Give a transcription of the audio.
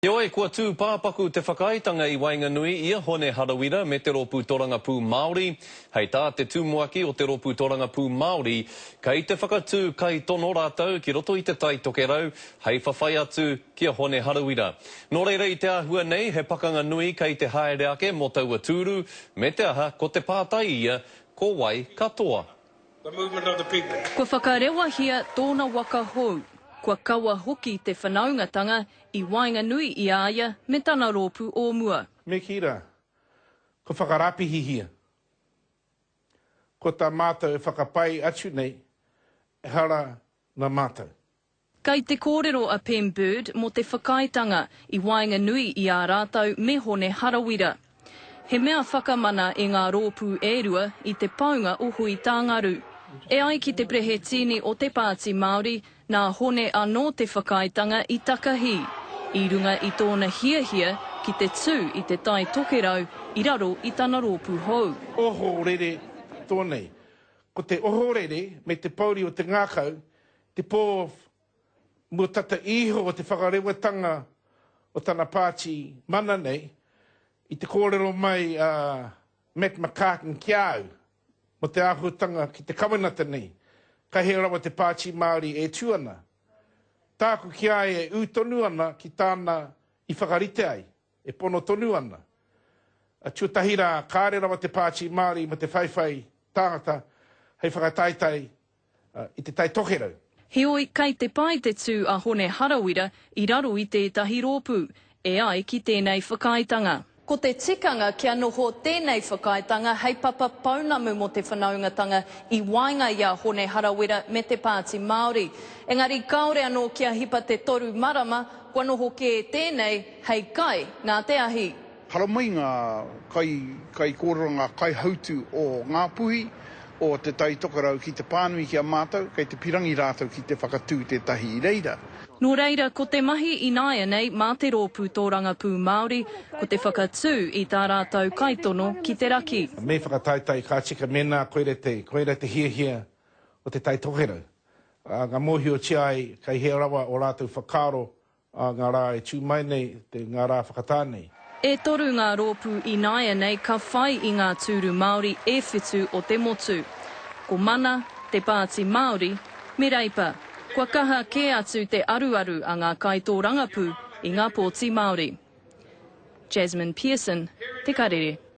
Heoi, kua tū pāpaku te whakaaetanga i waenganui i a Hone Harawira me te Rōpū Torangapū Māori. Hei tā te tumuaki o te Rōpū Torangapū Māori, kei te whakatū kaitono rātou ki roto i Te Tai Tokerau hei whawhai atu ki a Hone Harawira. Nō reira i te āhua nei, he pakanga nui kei te haere ake mō taua tūru, me te aha, ko te pātai ia, ko wai ka toa? The movement of the people. Kua whakarewahia tōna waka hou, kua kawa hoki te whanaungatanga i waenganui i a ia me tana rōpū o mua. Me kī rā, kua whakarāpihihia. Ko tā mātou e whakapae atu nei, ehara nā mātou. Kei te kōrero a Pem Bird mō te whakaaetanga i waenganui i ā rātou me Hone Harawira. He mea whakamana e ngā rōpū e rua i te paunga o Huitāngaru. E ai ki te Perehetini o te Pāti Māori, nā Hone anō te whakaaetanga i takahi, i runga i tōna hiahia ki te tū i Te Tai Tokerau i raro i tana rōpū hou. Ohorere tōnei. Ko te ohorere me te pouri o te ngākau Te pō mua tata iho o te whakarewatanga o tana pāti mana nei, i te kōrero mai a Matt McCarten ki a au mō te āhuatanga ki te kawenata nei, ka hē rawa te Pāti Māori e tū ana. Tāku ki a ia e ū tonu ana ki tāna i whakarite ai, e pono tonu ana. Tuatahi rā, kāre rawa te Pāti Māori mō te whaiwhai tāngata hei whakataetae i Te Tai Tokerau. Heoi, kei te pai te tū a Hone Harawira i raro i tētahi rōpū, e ai ki tēnei whakaaetanga. Ko te tikanga kia noho tēnei whakaaetanga hei papa pounamu mō te whanaungatanga i waenga i a Hone Harawira me te Pāti Māori. Engari kāore anō kia hipa te toru marama, kua noho kē tēnei hei kai nā te ahi. Haramai ngā kai, kaikōrero, ngā kaihautu o Ngāpuhi, o Te Tai Tokerau ki te pānui ki a mātou, kei te pirangi rātou ki te whakatū tētahi i reira. Nō reira, ko te mahi ināianei mā te Rōpū Tōrangapū Māori, ko te whakatū i tā rātou kaitono ki te raki. Me whakataetae ka tika mēnā koira te, koira te hiahia o Te Tai Tokerau. Ā, ka mōhiotia ai kei hea rawa ō rātou whakaaro Ā ngā rā e tū mai nei, te ngā rā whakatā nei. E toru ngā rōpū ināianei ka whai i ngā tūru Māori e whitu o te motu. Ko Mana, Te Pāti Māori, me Reipa. Kua kaha kē atu te aruaru a ngā kaitōrangapū i ngā pōti Māori. Jasmine Pearson, Te Karere.